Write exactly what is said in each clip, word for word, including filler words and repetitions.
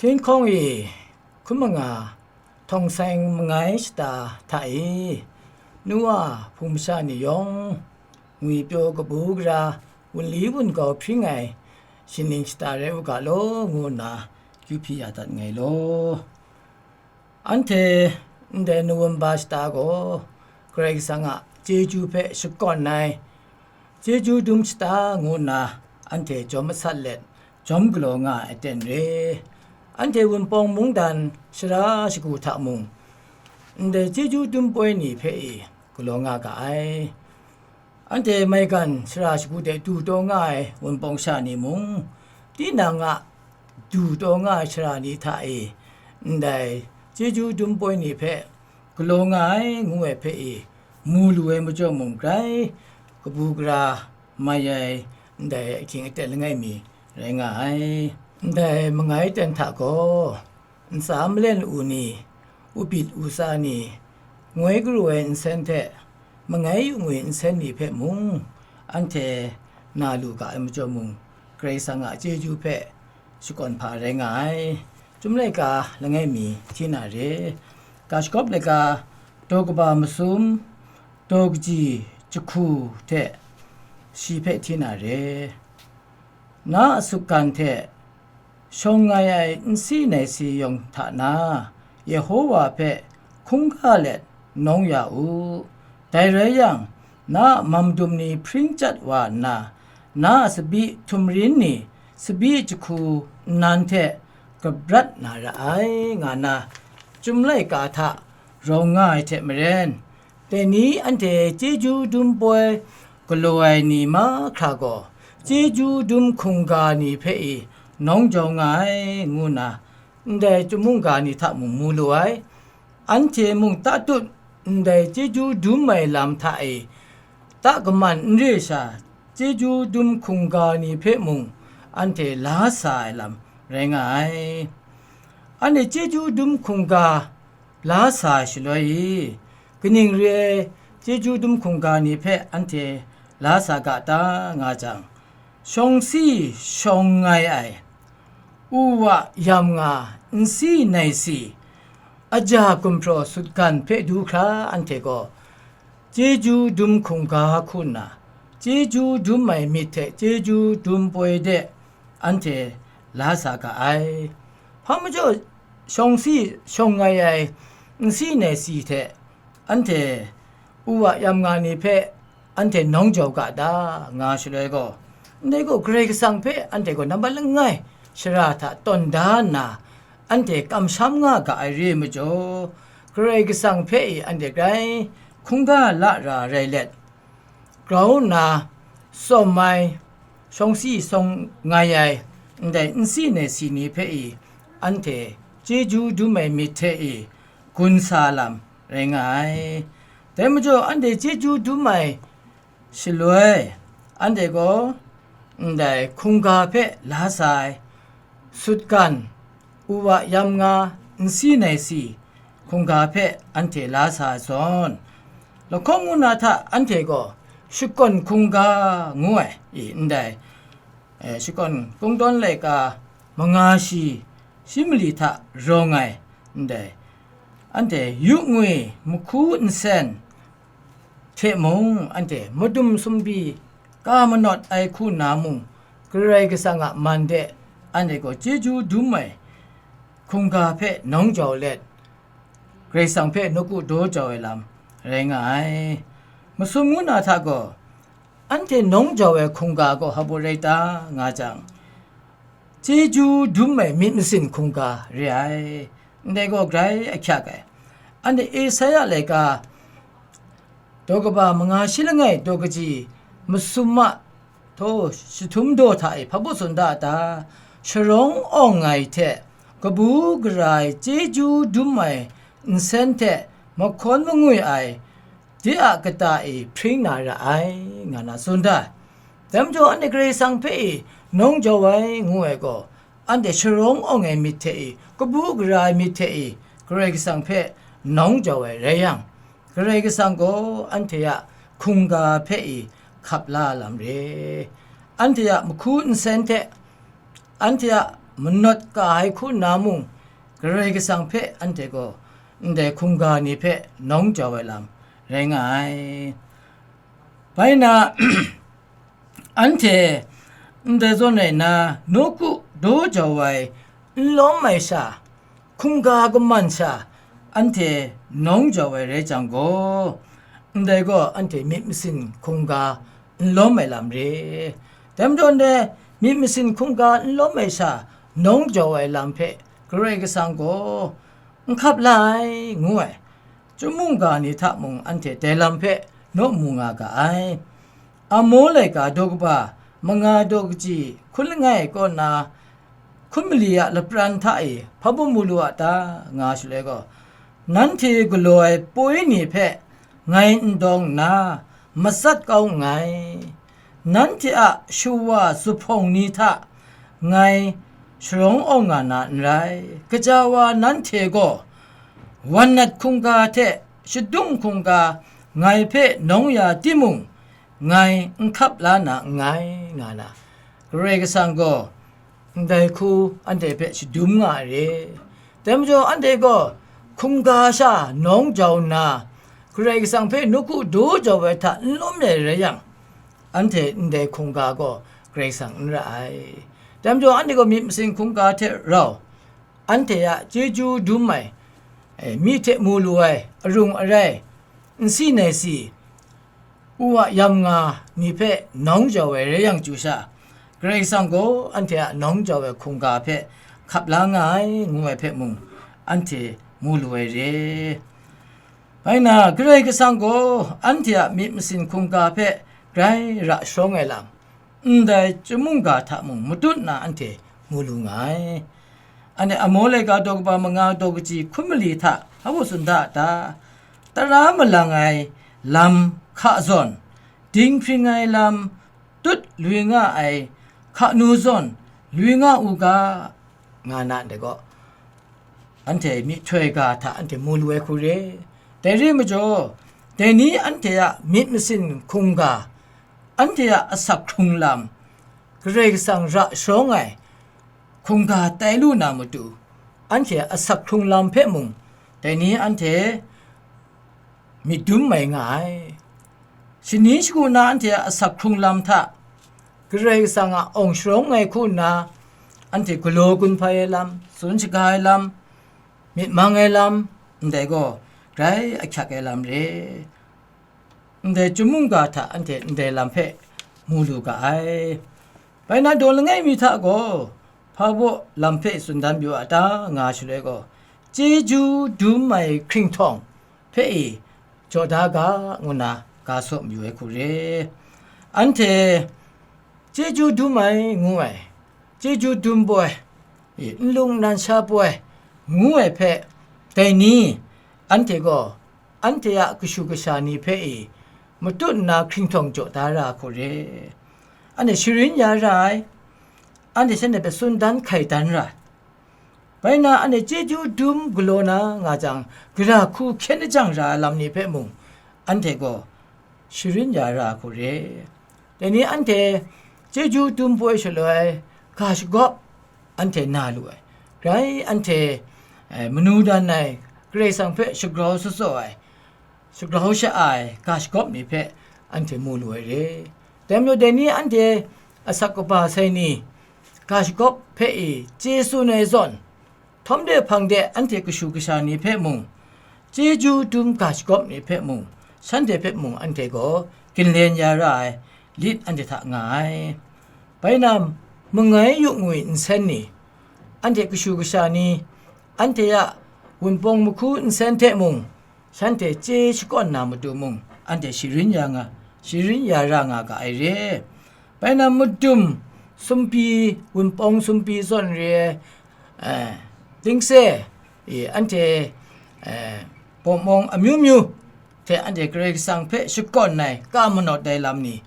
Tinghkawng e, hkun manga, htawng seng mangai shata hta e, nu wa hpung masha ni yawng, ngwipyaw kabu gara, wunli wungau hpring ai, shaning shata rai u ga law, ngu nna kyu hpyi ya dat nngai law. Anhte ndai Nowemba shata gaw, Karai Kasang a chyeju hpe shakawn ai, chyeju dum shata ngu nna anhte jawm masat let, jawm galaw nga ai aten re. Anhte Wunpawng mungdan sara shagu hta mung, ndai chyeju dum poi ni hpe e galaw nga ga ai. Anhte maigan sara shagu de du taw nga ai Wunpawng sha ni mung, tinang a du taw nga ai sara ni hta e ndai chyeju dum poi ni hpe galaw nga ai ngu ai hpe e mu lu ai majaw mung grai, kabu gara mai ai ndai ahkying aten langai mi rai nga ai. Ndai mangai aten hta gaw, ntsa malen u ni, ubit u tsa ni, ngoi garu ai nsen hte mangai yu ngwi nsen ni hpe mung, anhte na lu ga ai majaw mung, Karai Kasang a chyeju hpe shakawn hpa rai nga ai. Chyum laika langai mi hti na re. Ga shagawp laika daw kaba masum, daw kaji jahku hte shi hpe hti na re. Na a sutgan hte shawng ngai ai nsi naisi yawng hta na, Yehowa hpe hkungga let nawng ya u. Dai rai yang, na a mam dum ni hpring chyat wa nna, na a tsabyi htumrin ni tsabyi jahku nnan hte gabrat na ra ai, nga na Chyum laika hta rawng nga ai hte maren, dai ni anhte chyeju dum poi galaw ai ni mahkra gaw, chyeju dum hkungga ni hpe e nawng jau nga ai, ngu nna ndai chyum mungga ni hta mung mu lu ai. Anhte mung tatut ndai chyeju dum ai lam hta e ta kaman n re sha, chyeju dum hkungga ni hpe mung anhte la sa ai lam rai nga ai. Anhte chyeju dum hkungga la sa ai shaloi i, kaning re ai chyeju dum hkungga ni hpe anhte la sa ga ta nga jang, shawng si shawng ngai ai, u wa yam nga nsi naisi, aja gumhpraw sutgan hpe du hkra anhte gaw, chyeju dum hkungga hku nna, chyeju dum ai myit hte chyeju dum poi de anhte la sa ga ai. Hpa majaw shawng si shawng ngai ai nsi naisi hte anhte u wa yam nga ni hpe anhte nawng jau ga ta nga shaloi gaw, ndai gaw Karai Kasang hpe anhte gaw nambat langai shara hta tawn da nna, anhte kamsham nga ga ai re ai majaw, Karai Kasang hpe e anhte grai hkungga la ra rai let, grau nna tsawm ai, shawng si shawng ngai ai, ndai nsi naisi ni hpe e anhte chyeju dum ai myit hte e gun sa lam rai nga ai. Dai majaw anhte chyeju dum ai shaloi, anhte gaw ndai hkungga hpe la sa ai, sutgan, u wa yam nga, nsi naisi hkungga hpe anhte la sa ai zawn, lahkawng ngu na hta anhte gaw shakawn hkungga ngu ai, i, ndai, eh, shakawn kungdawn laika manga shi, shi mali hta rawng ai, ndai, anhte yu ngwi, mahku nsen hte mung, anhte madum sumbi ka manawt ai hku nna mung, Karai Kasang a man de anhte gaw chyeju dum ai hkungga hpe nawng jau let, Karai Kasang hpe nawku daw jau ai lam rai nga ai. Masum ngu na hta gaw, anhte nawng jau ai hkungga gaw hpa baw rai ta nga jang, chyeju dum ai myit masin hkungga re ai, ndai gaw grai ahkyak ai. Anhte Esaia laika daw kaba manga shi langai daw kaji masum a htaw, jahtum daw hta e hpa baw tsun da a ta? Sharawng awng ai hte kabu gara ai chyeju dum ai nsen hte mahkawn mangwi ai de a kata e hpring na ra ai, nga na tsun da ai. Dai majaw, anhte Karai Kasang hpe e nawng jau ai ngu ai gaw, anhte sharawng awng ai myit hte e, kabu gara ai myit hte e, Karai Kasang hpe nawng jau ai rai yang, Karai Kasang gaw anhte a hkungga hpe e hkap la lam re. Anhte a mahku nsen hte, anhte a manawt ka ai hku nna mung, Karai Kasang hpe anhte gaw ndai hkungga ni hpe nawng jau ai lam rai nga ai. Bai na, anhte ndai zawn rai nna, nawku daw jau ai n lawm ai sha, hkungga kaman sha, anhte nawng jau ai rai jang gaw, ndai gaw anhte myit masin hkungga n lawm ai lam re. Dai majaw ndai myit masin hkungga n lawm ai sha nawng jau ai lam hpe Karai Kasang gaw n hkap la ai, ngu ai. Chyum mungga ni hta mung anhte dai lam hpe naw mu nga ga ai. Amaleka daw kaba manga daw kaji hkun langai kaw na hkun mali a lapran hta e hpa bum mu lu a ta, nga shaloi gaw, nanhte galaw ai poi ni hpe ngai n dawng nna, matsat kau nngai. Nanhte a shawa zuphpawng ni hta ngai sharawng awng nga na n rai. Gaja wa nanhte gaw wan nat hkungga hte shadung hkungga ngai hpe nawng ya timung, ngai n hkap la na nngai, nga na, Karai Kasang gaw ndai hku anhte hpe shadum nga ai re. Dai majaw, anhte gaw hkungga sha nawng jau nna, Karai Kasang hpe nawku daw jau ai hta n lawm ai rai yang, anhte ndai hkungga gaw Karai Kasang n ra ai. Dai majaw, anhte gaw myit masin hkungga hte rau, anhte a chyeju dum ai, eh, mi hte mu lu ai, arung arai, nsi naisi, u a yam nga ni hpe nawng jau ai rai yang chyu sha, Karai Kasang gaw anhte a nawng jau ai hkungga hpe hkap la nga ai, ngu ai hpe mung, anhte mu lu ai re. Bai na, Karai Kasang gaw anhte a myit masin hkungga hpe grai ra sharawng ai lam, ndai chyum mungga hta mung matut na anhte mu lu nga ai. Anhte Amaleka daw kaba manga daw kaji hkun mali hta hpa baw tsun da a ta? Tara malang ai lam hka zawn, dinghpring ai lam tut lui nga ai hkanu zawn lui nga u ga, nga na ndai gaw, anhte myihtoi ga hta anhte mu lu ai hku re. Dai re majaw, dai ni anhte a myit masin hkungga, anhte a asak hkrung lam, Karai Kasang ra sharawng ai hkungga tai lu na matu, anhte a asak hkrung lam hpe mung, dai ni anhte myit dum mai nga ai. Shani shagu na anhte a asak hkrung lam hta, Karai Kasang a awng sharawng ai hku nna, anhte galaw gun hpai ai lam, tsun shaga ai lam, myit mang ai lam, ndai gaw grai ahkyak ai lam re. Ndai chyum mungga hta anhte ndai lam hpe mu lu ga ai. Bai na, daw langai mi hta gaw hpa baw lam hpe tsun dan yu a ta, nga shaloi gaw, chyeju dum ai hkringhtawng hpe e jaw da ga, ngu nna ga saw mayu ai hku re. Anhte chyeju dum ai ngu ai, chyeju dum poi, e, nlung nan sha poi, ngu ai hpe, dai ni, anhte gaw, anhte a kashu kasha ni hpe e matut nna hkringhtawng jaw da ra hku re. Anhte sharin ya ra ai, anhte shanhte hpe tsun dan hkai dan ra ai. Bai na, anhte chyeju dum galaw na nga jang, gara hku hkyen lajang ra ai lam ni hpe mung, anhte gaw sharin ya ra hku re. Dai ni anhte chyeju dum poi shaloi, ga shagawp anhte na lu ai, grai anhte, eh, manu dan ai, Karai Kasang hpe shagrau tsatsaw ai, shagrau sha-a ai ga shagawp ni hpe anhte mu lu ai re. Dai majaw, dai ni anhte asak kaba sai ni, ga shagawp hpe e chye tsun ai zawn, htawm de hpang de anhte kashu kasha ni hpe mung, chyeju dum ga shagawp ni hpe mung, shanhte hpe mung anhte gaw ginlen ya ra ai lit anhte hta nga ai. Bai na, mangai yu ngwi nsen ni, anhte kashu kasha ni, anhte a wunpawng mahku nsen hte mung, shanhte chye shakawn na matu mung, anhte sharin ya nga, sharin ya ra nga ga ai re. Bai na, madum sumpi, wunpawng sumpi zawn re ai, eh, tingse, e, anhte, eh, bawmawng amyu myu hte anhte Karai Kasang hpe shakawn ai, ka manawt ai lam ni,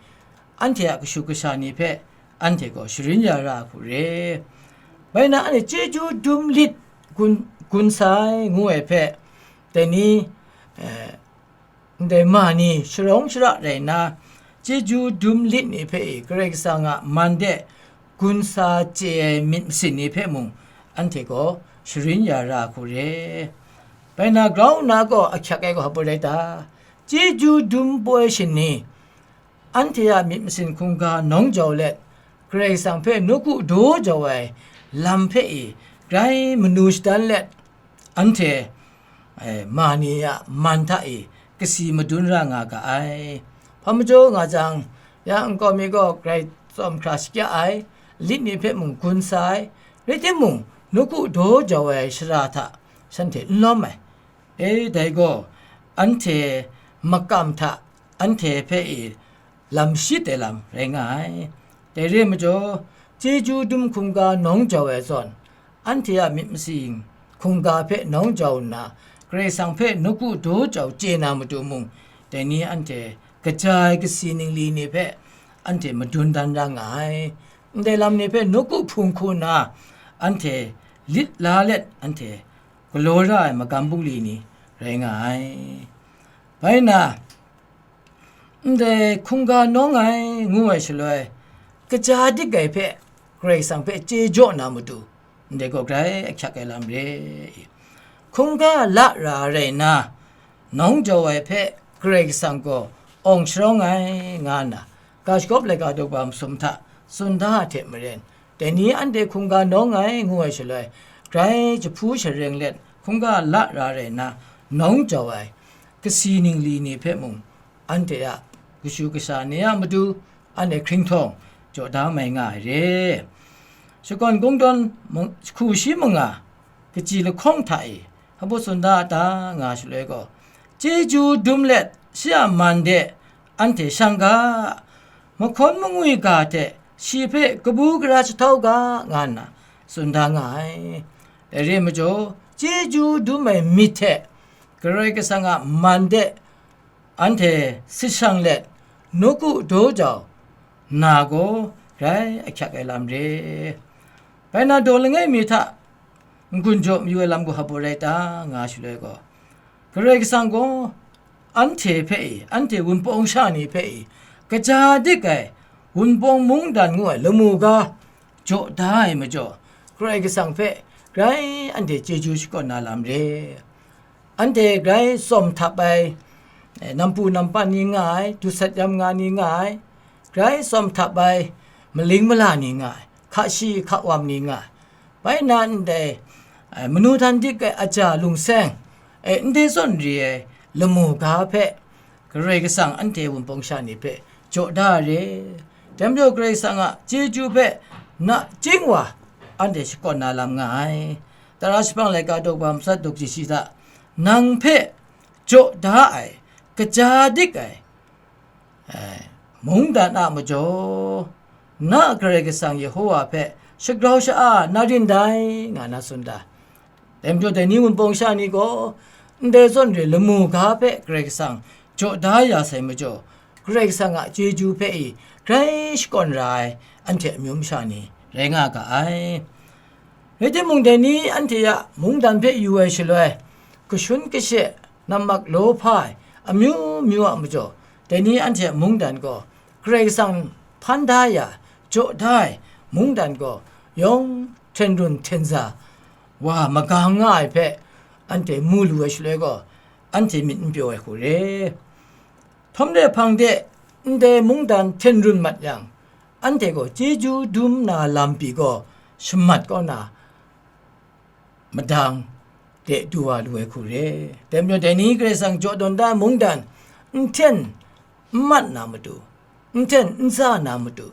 anhte a kashu kasha ni hpe anhte gaw sharin ya ra ai hku re. Bai na, anhte chyeju dum lit gun, gun sai ngu ai hpe, dai ni, eh, ndai ma ni sharawng shara rai nna, chyeju dum lit ni hpe e Karai Kasang a man de gun sa chye ai myit masin ni hpe mung anhte gaw sharin ya ra hku re. Bai na, grau nna gaw ahkyak ai gaw hpa rai ta? Chyeju dum poi shani, anhte a myit masin hkungga nawng jau let, Karai Kasang hpe nawku daw jau ai lam hpe i grai manu shadan let, anhte, eh, ma ni a man hta i kasi madun ra nga ga ai. Hpa majaw nga jang, ya nkau mi gaw grai tsawm hkra shakya ai, lit ni hpe mung gun sa ai, rai timung, nawku daw jau ai shara hta shanhte n lawm ai. E, dai gaw, anhte makam hta anhte hpe i lam shit ai lam rai nga ai. Dai re ai majaw, chyeju dum hkungga nawng jau ai zawn, anhte a myit masin hkungga hpe nawng jau nna, Karai Kasang hpe nawku daw jau chye na matu mung, dai ni anhte kaja ai kasi ningli ni hpe anhte madun dan ra nga ai. Ndai lam ni hpe nawku hpung hku nna, anhte lit la let, anhte galaw ra ai magam bungli ni rai nga ai. Bai nna, ndai hkungga nawng ai ngu ai shaloi, kaja dik ai hpe Karai Kasang hpe chye jaw na matu, ndai gaw grai ahkyak ai lam re i. Hkungga la ra rai nna, nawng jau ai hpe Karai Kasang gaw awng sharawng ai, nga nna, ga shagawp laika daw ba masum hta tsun da ai hte maren, dai ni anhte hkungga nawng ai ngu ai shaloi, grai jahpu shareng let hkungga la ra rai nna, nawng jau ai kasi ningli ni hpe mung, anhte a kashu kasha ni a matu, anhte hkringhtawng jaw da mai nga ai re. Shakawn kungdawn mung-, hku shi manga, kaji lahkawng hta e, hpa tsun da a ta, nga shaloi gaw, chyeju dum let shi a man de anhte shang ga, mahkawn mangwi ga hte shi hpe kabu gara jahtau ga, nga nna tsun da nga ai. Dai re ai majaw, chyeju dum ai myit hte Karai Kasang a man de anhte sit shang let, nawku daw jau na gaw grai ahkyak ai lam re. Bai na, daw langai mi hta n-gun jaw mayu ai lam gaw hpa baw rai ta, nga shaloi gaw, Karai Kasang gaw anhte hpe i, anhte Wunpawng sha ni hpe i, kaja dik ai Wunpawng mungdan ngu ai lamu ga jaw da ai majaw, Karai Kasang hpe grai anhte chyeju shakawn na lam re. Anhte grai tsawm htap ai, eh, nampu nampan ni nga ai, dusat yam nga ni nga ai, grai tsawm htap ai, maling mala ni nga ai, hka shi hka wam ni nga ai. Bai nna ndai, eh, manu htan dik ai aja lungseng, eh, ndai zawn re ai lamu ga hpe, Karai Kasang anhte Wunpawng sha ni hpe jaw da ai re. Dai majaw Karai Kasang a chyeju hpe nachying wa anhte shakawn na lam nga ai. Tara shaphang laika daw ba matsat daw kaji shi hta, nang hpe jaw da ai, kaja dik ai, eh, mungdan a majaw, na Karai Kasang Yehowa hpe shagrau sha-a na rin dai, nga na tsun da. Dai majaw dai ni Wunpawng sha ni gaw, ndai zawn re lamu ga hpe Karai Kasang jaw da ya sai majaw, Karai Kasang a chyeju hpe i grai shakawn ra ai anhte amyu masha ni rai nga ga ai. Rai timung, dai ni anhte a mungdan hpe yu ai shaloi, kashun kashe, nammak lawhpa ai amyu myu a majaw, dai ni anhte a mungdan gaw Karai Kasang hpan da ya, jaw da ai mungdan gaw yawng hten run hten za, wa magang nga ai hpe anhte mu lu ai shaloi gaw, anhte myit n pyaw ai hku re. Hpawm de hpang de ndai mungdan hten run mat yang, anhte gaw chyeju dum na lam pyi gaw shamat kau na madang de du wa lu ai hku re. Dai majaw dai ni Karai Kasang jaw dawn da ai mungdan n hten n mat na matu, n hten n za na matu,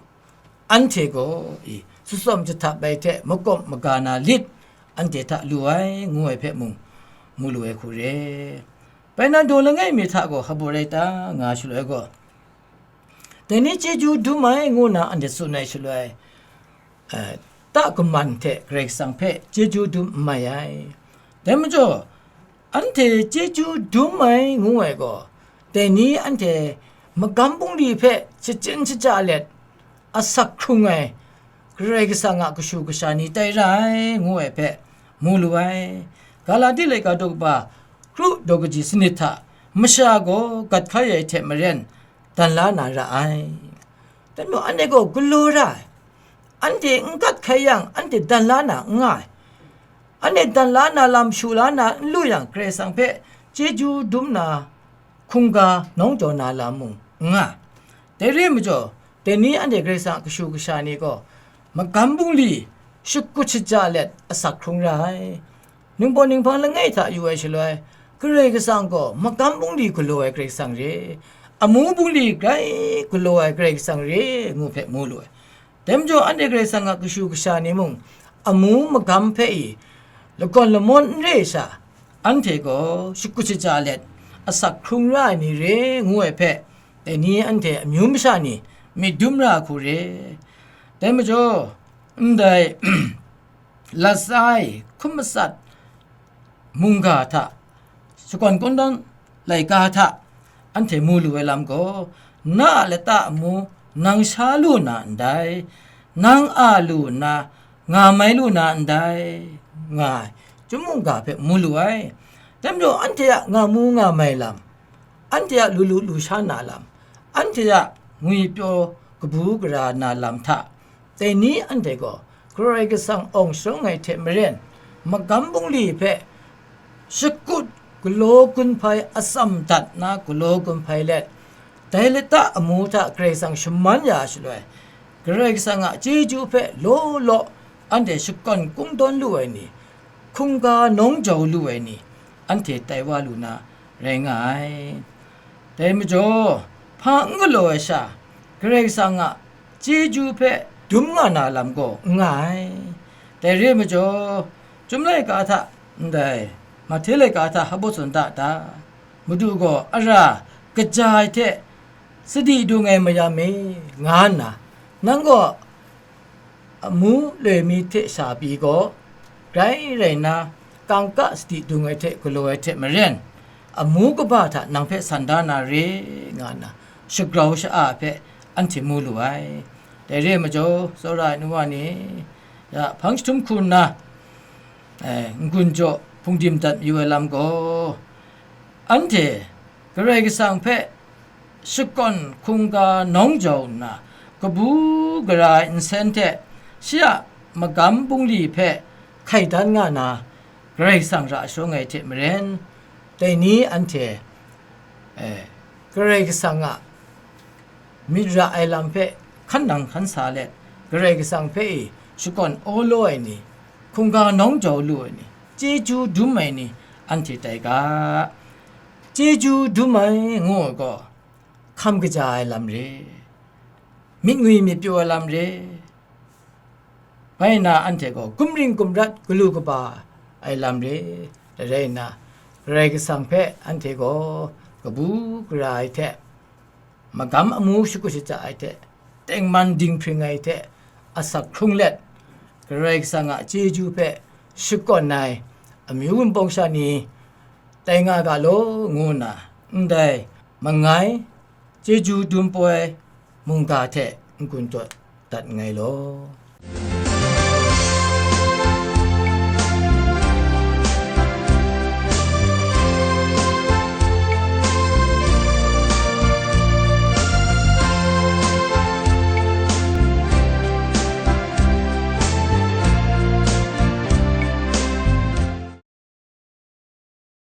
anhte gaw i, tsawm jahtap ai hte makawp maga na lit anhte hta lu ai, ngu ai hpe mung mu lu ai hku re. Bai na, daw langai mi hta gaw hpa baw rai ta, nga shaloi gaw, dai ni chyeju dum ai ngu na anhte tsun ai shaloi, eh, ta kaman hte Karai Kasang hpe chyeju dum n mai ai. Dai majaw, anhte chyeju dum ai ngu ai gaw, dai ni anhte magam bungli hpe shachyen shaja let, asak hkrung ai Karai Kasang a kashu kasha ni tai ra ai, ngu ai hpe mu lu ai. Galati laika daw kaba kru daw kaji sanit hta masha gaw gat hkai ai hte maren, dan la na ra ai. Dai majaw, anhte gaw galaw ra ai, anhte n gat hkai yang, anhte dan la na n nga ai. Anhte dan la na lam, shu la na n lu yang, Karai Kasang hpe chyeju dum na, hkungga nawng jaw na lam mung n nga. Dai re ai majaw, dai ni anhte Karai Kasang a kashu kasha ni gaw, magam bungli shakut shaja let asak hkrung ra ai. Ningbaw ninghpang langai hta yu ai shaloi, Karai Kasang gaw magam bungli galaw ai Karai Kasang re, amu bungli grai galaw ai Karai Kasang re, ngu hpe mu lu ai. Dai majaw, anhte Karai Kasang a kashu kasha ni mung, amu magam hpe i lagawn lamawn n re ai sha, anhte gaw shakut shaja let asak hkrung ra ai ni re, ngu ai hpe, dai ni anhte amyu masha ni myit dum ra hku re. Dai majaw, ndai latsa ai hkum matsat mungga hta, shakawn kungdawn laika hta anhte mu lu ai lam gaw, na a lata amu nang sha lu na ndai, nang a lu nna nga mai lu na ndai, nga ai chyum mungga hpe mu lu ai. Dai majaw, anhte a nga mu nga mai lam, anhte a lu lu lu sha na lam, anhte a ngwipyaw kabu gara na lam hta, dai ni anhte gaw Karai Kasang awng sharawng ai hte maren, magam bungli hpe shakut galaw gun hpai atsam dat na galaw gun hpai let, dai lata amu hta Karai Kasang shaman ya ai shaloi, Karai Kasang a chyeju hpe law law anhte shakawn kungdawn lu ai ni, hkungga nawng jau lu ai ni, anhte tai wa lu na rai nga ai. Dai majaw, hpa n galaw ai sha, Karai Kasang a chyeju hpe dum nga na lam gaw n nga ai. Dai re ai majaw, Chyum laika hta, ndai Mahte laika hta hpa baw tsun da ta? Madu gaw ara kaja ai hte sadi dung ai mayam e, nga nna, nang gaw amu loi mi hte sha pyi gaw, grai rai nna, kangka sadi dung ai hte galaw ai hte maren, amu kaba hta nang hpe san da na re, nga nna, shagrau sha-a hpe anhte mu lu ai. Dai re ai majaw, tsawra ai nu wa ni, ya hpang jahtum hku nna, eh, n-gun jaw hpungdim dat mayu ai lam gaw, anhte Karai Kasang hpe shakawn hkungga nawng jau nna, kabu gara ai nsen hte shi a magam bungli hpe hkai dan nga na, Karai Kasang ra sharawng ai hte maren, dai ni anhte, eh, Karai Kasang a myit ra ai lam hpe hkan nang hkan sa let, Karai Kasang hpe e shakawn awlaw ai ni, hkungga nawng jau lu ai ni, chyeju dum ai ni, anhte tai ga. Chyeju dum ai ngu ai gaw, hkam kaja ai lam re, myit ngwi myit pyaw ai lam re, bai na anhte gaw gumring gumrat galu kaba ai lam re, rai nna, Karai Kasang hpe anhte gaw kabu gara ai hte, magam amu shakut shaja ai hte, tengman dinghpring ai hte asak hkrung let, Karai Kasang a chyeju hpe shakawn ai amyu wunpawng sha ni tai nga ga law, ngu nna, ndai mangai chyeju dum poi mungga hte n-gun tawt dat nngai law.